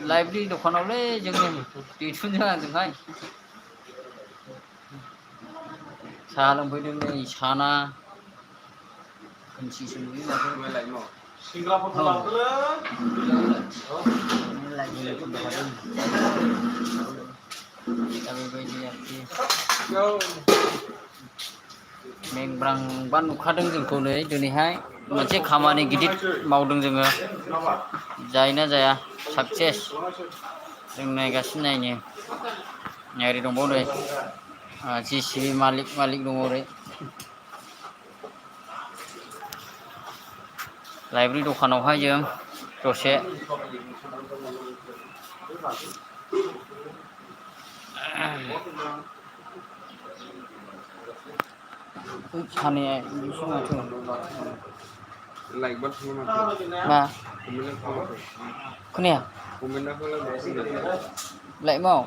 library दखानावलै जोंनि दैथुनजों आंजोंहाय साहा लोंफैदों नै साना खोमसिसो नुयो माथो सिंग्राफोरखौ लाबोदोलै दा बेबायदि आरोखि मेंब्रांबा नुखादों जोंखौ नै दिनैहाय मोनसे खामानि गिदिर मावदों जोङो जायोना जाया साक्सेस जों नायगासिनो नायनो ओरै दंबावो नै JCB मालिक दङ ओरै लाइब्रेरि दखानावहाय जों दसे सानाया बिदिसो माथो मा खोनाया लाइभआव